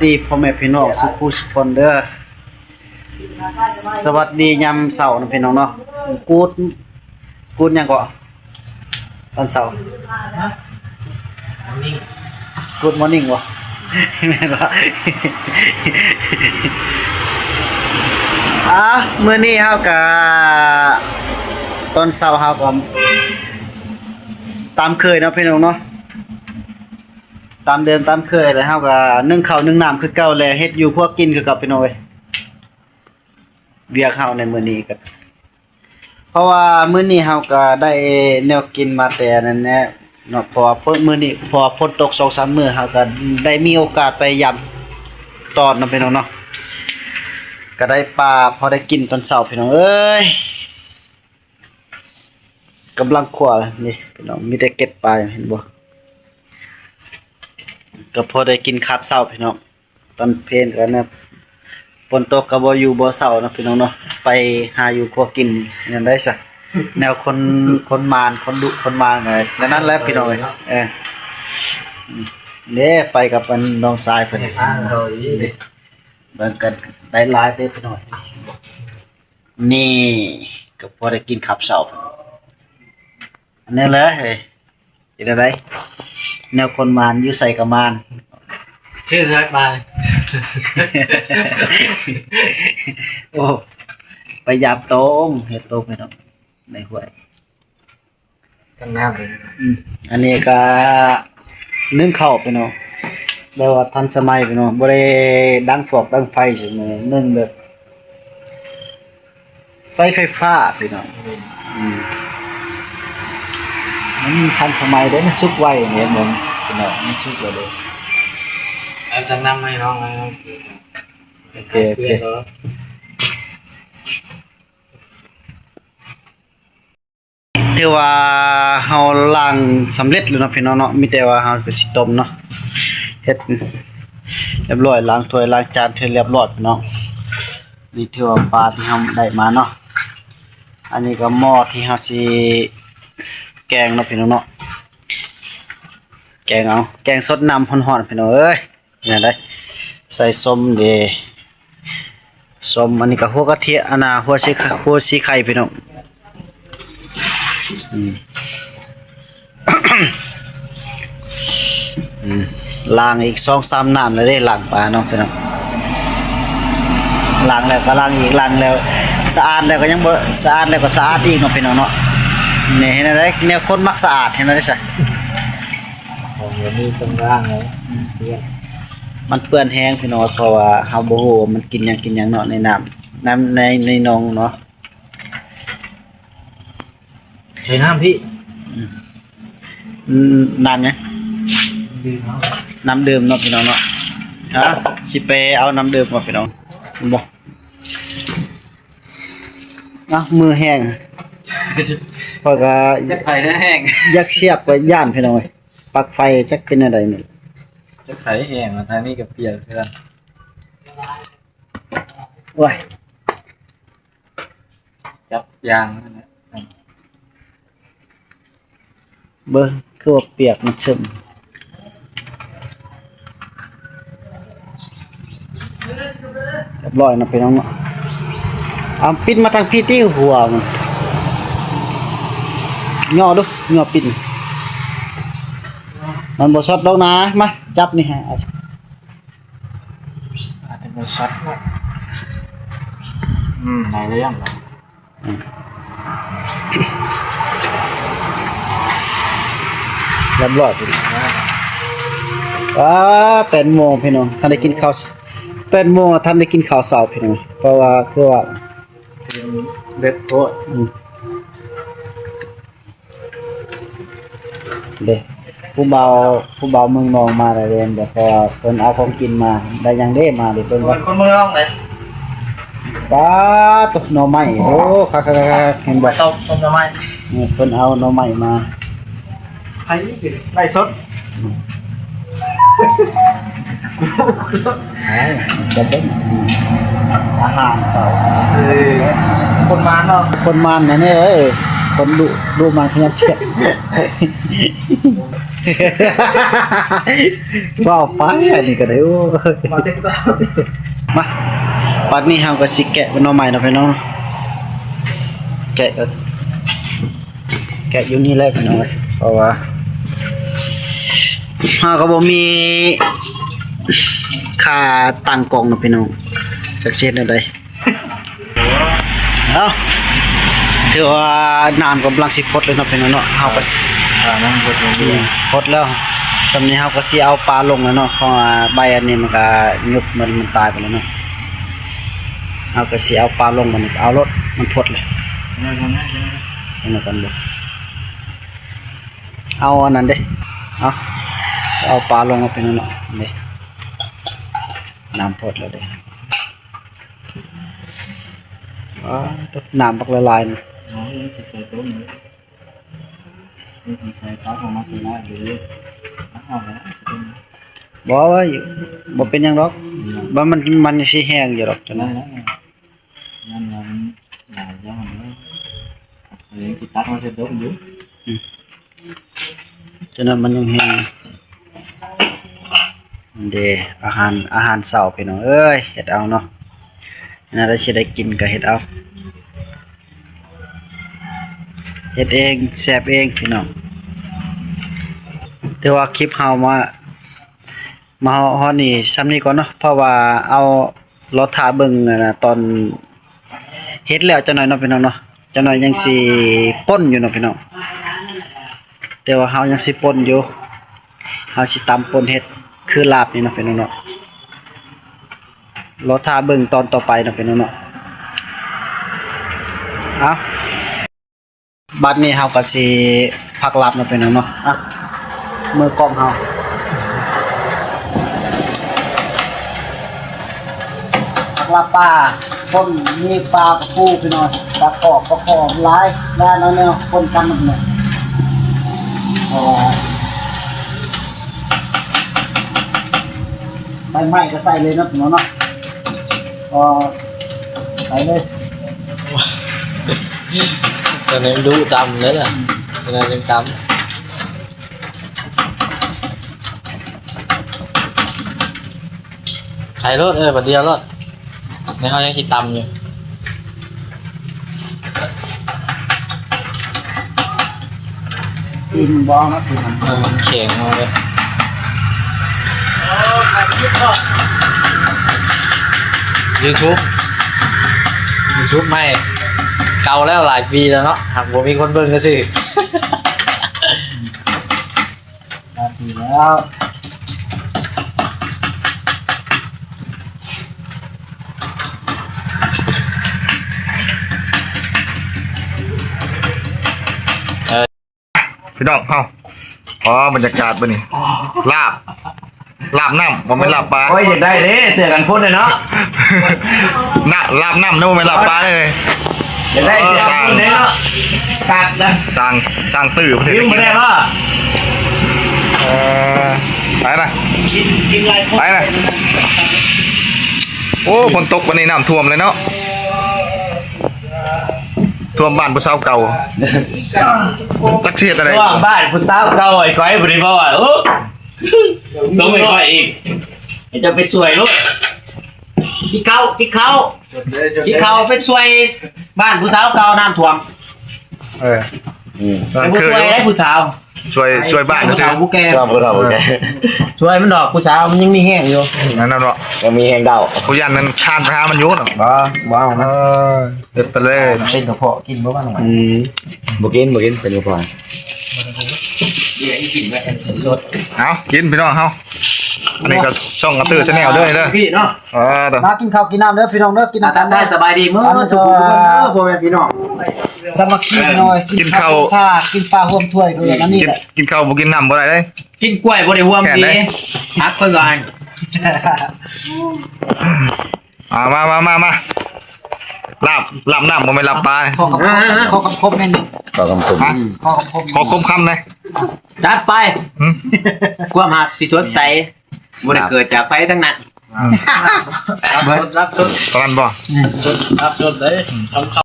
ດີພໍ່ແມ່ພີ່ນ້ອງສູ່ຄູ່ສູ່ຄົນເດີ. ສະຫວັດດີຍາມເຊົ້ານະພີ່ນ້ອງເນາະ. ກູດ ກູດຫຍັງເກາະ? ຕອນເຊົ້າ Good morning ບໍ່? ແມ່ນບໍ່? ອ່າ ມື້ນີ້ເຮົາກະ ຕອນເຊົ້າເຮົາກະຕາມເຄີຍເນາະພີ່ນ້ອງເນາະ, ຕາມເດີມຕາມເຄີຍ ແລ້ວເຮົາກະໜຶ້ງເຂົ້າໜຶ້ງນ້ຳຄືເກົ່າ ແລະ ເຮັດຢູ່ຄົວກິນຄືເກົ່າພີ່ນ້ອງເອີຍ. ວຽກເຮົາໃນມື້ນີ້ກໍ ເພາະວ່າມື້ນີ້ເຮົາກໍໄດ້ແນວກິນມາແຕ່ນັ້ນແຫຼະເນາະ, ເພາະວ່າມື້ນີ້ ເພາະວ່າຝົນຕົກສອງສາມມື້ ເຮົາກໍໄດ້ມີໂອກາດໄປຢາມຕອນເນາະພີ່ນ້ອງເນາະ, ກໍໄດ້ປາພໍໄດ້ກິນຕອນເຊົ້າພີ່ນ້ອງເອີຍ. ກຳລັງຂົ້ວນີ້ພີ່ນ້ອງ, ມີແຕ່ເກັບປາ ເຫັນບໍ່? ກໍພໍໄດ້ກິນຄາບເຊົ້າພີ່ນ້ອງ. ຕອນເພນກໍນະ ຝົນຕົກກໍບໍ່ຢູ່ບໍ່ເຊົາເນາະພີ່ນ້ອງເນາະ, ໄປຫາຢູ່ຄົວກິນແນວໃດຊະ? ແນວຄົນ ຄົນມານ ຄົນດຸຄົນມານກໍນັ້ນແຫຼະພີ່ນ້ອງເອີຍ. ເອີ ເດ້ ໄປກັບອັນນ້ອງຊາຍເພິ່ນ ເບິ່ງກັນໄດ້ຫຼາຍເດີພີ່ນ້ອງ. ນີ້ກໍພໍໄດ້ກິນຄາບເຊົ້າ ອັນນີ້ແຫຼະເຮີ້ຍ. ເປັນຈັ່ງໃດ? ແນວຄົນມານ ຢູ່ໃສກໍມານ ຊື່ສາຍປາຍ. ໂອ້ ໄປຢາມຕົງ ເຮັດຕົງພີ່ນ້ອງ ໃນຫ້ວຍ. ຕັ້ງນ້ຳເລີຍ. ອືມ ອັນນີ້ກໍໜຶ້ງເຂົ້າພີ່ນ້ອງ, ແບບວ່າທັນສະໄໝພີ່ນ້ອງ, ບໍ່ໄດ້ດັງຟອກດັງໄຟ ໜຶ້ງແບບໃຊ້ໄຟຟ້າພີ່ນ້ອງ. ອືມ ອືມ ມັນທັນສະໄໝເດ້, ມັນສຸກໄວເດ້ພີ່ນ້ອງ, ມັນສຸກແລ້ວເດ້. ເອົາຕັ້ງນ້ຳໃຫ້ນ້ອງ. ໂອເຄ ໂອເຄ. ຖືວ່າເຮົາລ້າງສຳເລັດແລ້ວເນາະພີ່ນ້ອງເນາະ, ມີແຕ່ວ່າເຮົາກໍຊິຕົ້ມເນາະ, ເຮັດຮຽບຮ້ອຍ ລ້າງຖ້ວຍລ້າງຈານເຮັດຮຽບຮ້ອຍພີ່ນ້ອງ. ນີ້ຖືວ່າປາທີ່ເຮົາໄດ້ມາເນາະ, ອັນນີ້ກໍໝໍ້ທີ່ເຮົາຊິແກງເນາະພີ່ນ້ອງເນາະ, ແກງເອົາ ແກງສົດນ້ຳຮ້ອນໆ ພີ່ນ້ອງເອີຍ. ແນວໃດ ໃສ່ສົ້ມເດ ສົ້ມ. ອັນນີ້ກໍຫົວກະທຽມ ອັນນ່າ ຫົວສີ ຫົວສີໄຄພີ່ນ້ອງ. ອືມ ອືມ ລ້າງອີກສອງສາມນ້ຳແລ້ວເດ້, ລ້າງປາເນາະພີ່ນ້ອງ, ລ້າງແລ້ວກໍລ້າງອີກ ລ້າງແລ້ວສະອາດແລ້ວກໍຍັງບໍ່ສະອາດ ແລ້ວກໍສະອາດອີກເນາະພີ່ນ້ອງເນາະ. ນີ້ເຫັນແນວໃດ ແນວຄົນມັກສະອາດ ເຫັນແນວໃດຊະ? ຂອງແບບນີ້ຕ້ອງລ້າງເລີຍ. ອືມ ມັນເປື້ອນແຮງພີ່ນ້ອງ, ເພາະວ່າເຮົາບໍ່ຮູ້ວ່າມັນກິນຫຍັງກິນຫຍັງເນາະ ໃນນ້ຳ ນ້ຳໃນ ໃນໜອງເນາະ. ໃສ່ນ້ຳພີ້. ອືມ ອືມ ນ້ຳຫຍັງ? ດື່ມເນາະ ນ້ຳດື່ມເນາະພີ່ນ້ອງເນາະ. ອ່າ ຊິໄປເອົານ້ຳດື່ມກ່ອນພີ່ນ້ອງ. ບໍ່ ອ່ະ ມືແຫ້ງ ຂ້ອຍກໍ ຈັກໃຜແຫ້ງ ຢາກສຽບກໍຢ້ານພີ່ນ້ອງເອີຍ. ປັກໄຟຈັກເປັນແນວໃດນີ້ ຈັກໃຜແຫ້ງ ທາງນີ້ກໍປ່ຽກຄືກັນ. ໂອ້ຍ ຈັບຢ່າງນັ້ນແຫຼະ. ເບິ່ງ ຄືວ່າປຽກ ມັນຊຶມ. ຮຽບຮ້ອຍເນາະພີ່ນ້ອງເນາະ. ເອົາ ປິ່ນມາທາງພີ້ຕິ ຫົວມັນ ຍໍດູ ຍໍປິ່ນ. ມັນບໍ່ຊັອດດອກນາ. ມາ ຈັບນີ້ໃຫ້. ອາດຈະບໍ່ຊັດເນາະ. ອືມ ໄດ້ແລ້ວ. ອືມ ຮຽບຮ້ອຍ. ອ່າ ແປດໂມງພີ່ນ້ອງ ທັນໄດ້ກິນເຂົ້າ ແປດໂມງແລ້ວທັນໄດ້ກິນເຂົ້າເຊົ້າພີ່ນ້ອງ, ເພາະວ່າຄືວ່າ ເດັດໂພດ. ອືມ ເດ້ ຜູ້ບ່າວ ຜູ້ບ່າວເມືອງນອງມາແລ້ວເດ້, ເພາະວ່າເພິ່ນເອົາຂອງກິນມາ. ໄດ້ຫຍັງເດ້ມາເດ້ ເພິ່ນວ່າ ຄົນເມືອງນອງເດ້. ປາດໂທ້ ໜໍ່ໄມ້. ໂອ້ ຄັກໆໆ ເຫັນບໍ່ ຕົ້ມ ຕົ້ມໜໍ່ໄມ້. ເອີ ເພິ່ນເອົາໜໍ່ໄມ້ມາ. ໃຜໄລຟ໌ສົດ? ອືມ ເອົາ ຈະເບິ່ງ ອືມ ອາຫານເຊົ້າ. ເອີ ຄົນມານເນາະ ຄົນມານແທ້ໆ ເອີ. ຄົນດຸ ດຸມັນຂະຫຍັນແທະ ເວົ້າໄປ ອັນນີ້ກໍໄດ້ ໂອ້ຍ ມາເຕັກຕາ ມາ ບັດນີ້ເຮົາກໍຊິແກະໜໍ່ໄມ້ເນາະ ພີ່ນ້ອງ ແກະກໍ ແກະຢູ່ນີ້ແຫຼະພີ່ນ້ອງເອີຍ ເພາະວ່າເຮົາກໍບໍ່ມີຄ່າຕັ້ງກ້ອງເນາະພີ່ນ້ອງ ຈັກຊິເຮັດແນວໃດ. ເອົ້າ ຖືວ່ານ້ຳກຳລັງຊິພົດເລີຍເນາະພີ່ນ້ອງເນາະ ເຮົາກໍ ອ່າ ນ້ຳພົດລົງ ອືມ ພົດແລ້ວ ຊ່ຳນີ້ເຮົາກໍຊິເອົາປາລົງແລ້ວເນາະ ເພາະວ່າໃບອັນນີ້ມັນກໍຍຸບ ມັນ ມັນຕາຍໄປແລ້ວເນາະ ເຮົາກໍຊິເອົາປາລົງ ບັດນີ້ເອົາໂລດ ມັນພົດເລີຍ ເອົາອັນນັ້ນເດ້ ເອົາ ເອົາປາລົງມາເປັນນັ້ນເນາະ ນີ້ ນ້ຳພົດແລ້ວເດ້ ອ້າ ນ້ຳບັກຫຼາຍໆ ນີ້ ອໍ ຍັງຊິໃສ່ຕົ້ນຢູ່ ຍັງຊິໃສ່ຕັກອອກມາເປັນຫຼາຍຢູ່ເດ້ ຕັກອອກແລ້ວ ບໍ່ ບໍ່ເປັນຫຍັງດອກ ອືມ ວ່າມັນ ມັນຊິແຫ້ງຢູ່ດອກ ຈັ່ງນັ້ນ ນັ້ນແຫຼະ ນັ້ນລະມັນຫຼາຍຢ່າງເນາະ ເອີ ຊິຕັກມາໃສ່ຕົ້ນຢູ່ ອືມ ຈະນັ້ນມັນຍັງແຫ້ງ ເດ້ ອາຫານ ອາຫານເຊົ້າພີ່ນ້ອງເອີຍ ເຮັດເອົາເນາະ ແນວໃດຊິໄດ້ກິນກໍເຮັດເອົາ ເຮັດເອງແຊບເອງພີ່ນ້ອງ ແຕ່ວ່າຄລິບເຮົາມາ ມາຮອດນີ້ຊ່ຳນີ້ກ່ອນເນາະ ເພາະວ່າເອົາ ລໍຖ້າເບິ່ງ ອັນນ່າ ຕອນເຮັດແລ້ວຈັກໜ້ອຍເນາະພີ່ນ້ອງເນາະ ຈັກໜ້ອຍຍັງຊິປົ່ນຢູ່ເນາະພີ່ນ້ອງ ແຕ່ວ່າເຮົາຍັງຊິປົ່ນຢູ່ ເຮົາຊິຕຳປົ່ນເຮັດຄືລາບນີ້ເນາະພີ່ນ້ອງເນາະ ລໍຖ້າເບິ່ງຕອນຕໍ່ໄປເນາະພີ່ນ້ອງເນາະ ເອົ້າ. ບັດນີ້ເຮົາກໍຊິພັກລັບເນາະ ພີ່ນ້ອງເນາະ ອ່ະ ມືກ້ອງເຮົາ ພັກລັບປາ ຄົນມີປາກະປູ ພີ່ນ້ອງ ປາກອກ ປາຄໍ ຫຼາຍ ຫຼາຍແນວ ຄົນກັນໝົດເລີຍ ເພາະວ່າ ໃບໄມ້ກໍໃສ່ເລີຍເນາະ ພີ່ນ້ອງເນາະ ກໍໃສ່ເລີຍ ຕອນນີ້ດຸຕຳເລີຍນະ ຕອນນັ້ນຍັງຕຳ ໃສ່ໂລດ ເອີ ບາດດຽວໂລດ ໃນເຮົາຍັງຊິຕຳຢູ່. ກິນບໍ່ມາກິນ ເອີ ມັນແຂງມາເລີຍ ຢູທູບ ຢູທູບໃໝ່ ເກົ່າແລ້ວ ຫຼາຍປີແລ້ວເນາະ ຫາກບໍ່ມີຄົນເບິ່ງຊື່ໆ. ໜ້າທີ່ແລ້ວ ເອີ ພີ່ນ້ອງເຮົາ ອໍ ບັນຍາກາດມື້ນີ້ ລາບ ລາບນ້ຳ ບໍ່ແມ່ນລາບປາ ໂອ້ຍ ຢາກໄດ້ເດ້ ເສື້ອກັນຝົນເນາະ ນະ ລາບນ້ຳເນາະ ບໍ່ແມ່ນລາບປາເດ້. ຢາກໄດ້ເສື້ອກັນຝົນເດ້ເນາະ ຄັກນະ ສ້າງ ສ້າງຕື້ເພິ່ນ ໄດ້ບໍ່? ເອີ ໄປນະ ໄປນະ ໂອ້ ຝົນຕົກ ວັນນີ້ນ້ຳຖ້ວມເລີຍເນາະ ຖ້ວມບ້ານຜູ້ສາວເກົ່າ ຈັກຊິເຮັດແນວໃດ ຖ້ວມບ້ານຜູ້ສາວເກົ່າ ໄອ້ກ້ອຍບໍ່ໄດ້ເວົ້າ ໂອ້ ສົ່ງໃຫ້ຂ້ອຍອີກ ໃຫ້ເຈົ້າໄປຊ່ວຍໂລດ ກິນເຂົ້າ ກິນເຂົ້າ ກິນເຂົ້າໄປຊ່ວຍບ້ານຜູ້ສາວເກົ່ານ້ຳຖ້ວມ ເອີ ອືມ ໄປບໍ່ຊ່ວຍໄດ້ຜູ້ສາວ ຊ່ວຍ ຊ່ວຍບ້ານຊື່ ຜູ້ເຖົ້າຜູ້ແກ່ ຊ່ວຍຜູ້ເຖົ້າຜູ້ແກ່ ຊ່ວຍມັນດອກ ຜູ້ສາວມັນຍັງມີແຮງຢູ່ ນັ້ນເນາະ ຍັງມີແຮງເດົາ ຜູ້ຢ້ານນັ້ນຄານໄປຫາມັນຢູ່ເນາະ ບໍ່ ບໍ່ເອົານະ ເອີ ເຮັດໄປເລີຍ ເປັນກະເພາະກິນບໍ່ວ່ານ້ອງ ອືມ ບໍ່ກິນ ບໍ່ກິນ ເປັນກະເພາະ ເອົາ ກິນພີ່ນ້ອງເຮົາ ອັນນີ້ກໍຊ່ອງກະຕື້ແຊນແນວເດີ ເດີ ພີ່ນ້ອງ ເອີ ມາກິນເຂົ້າກິນນ້ຳເດີພີ່ນ້ອງເດີ ກິນນ້ຳກັນເດີ ສະບາຍດີເໝິດທຸກຄົນເດີ ພໍ່ແມ່ພີ່ນ້ອງ ສາມັກຄີນ້ອຍ ກິນເຂົ້າ ກິນປາຮ່ວມຖ້ວຍ ເອີ ອັນນີ້ແຫຼະ ກິນເຂົ້າບໍ່ກິນນ້ຳບໍ່ໄດ້ເດ້ ກິນກ້ວຍບໍ່ໄດ້ຮ່ວມດີ ຫັກເພິ່ນວ່າ ອ່າ ມາ ມາ ມາ ມາ ລາບ ລາບນ້ຳ ບໍ່ແມ່ນລາບປາ ຂໍຄຳຄົມ ຂໍຄຳຄົມແມ່ນ ຂໍຄຳຄົມ ຮະ ຂໍຄຳຄົມ ຂໍຄົມຄຳແດ່ ຈັດໄປ ຫຶ ຄວາມຮັກທີ່ສົດໃສ ບໍ່ໄດ້ເກີດຈາກໃຜທັງນັ້ນ ອືມ ຮັບສົດ ຮັບສົດ ປານນັ້ນບໍ່ ອືມ ສົດ ຮັບສົດເດ້ ອືມ ຄຳ ຄ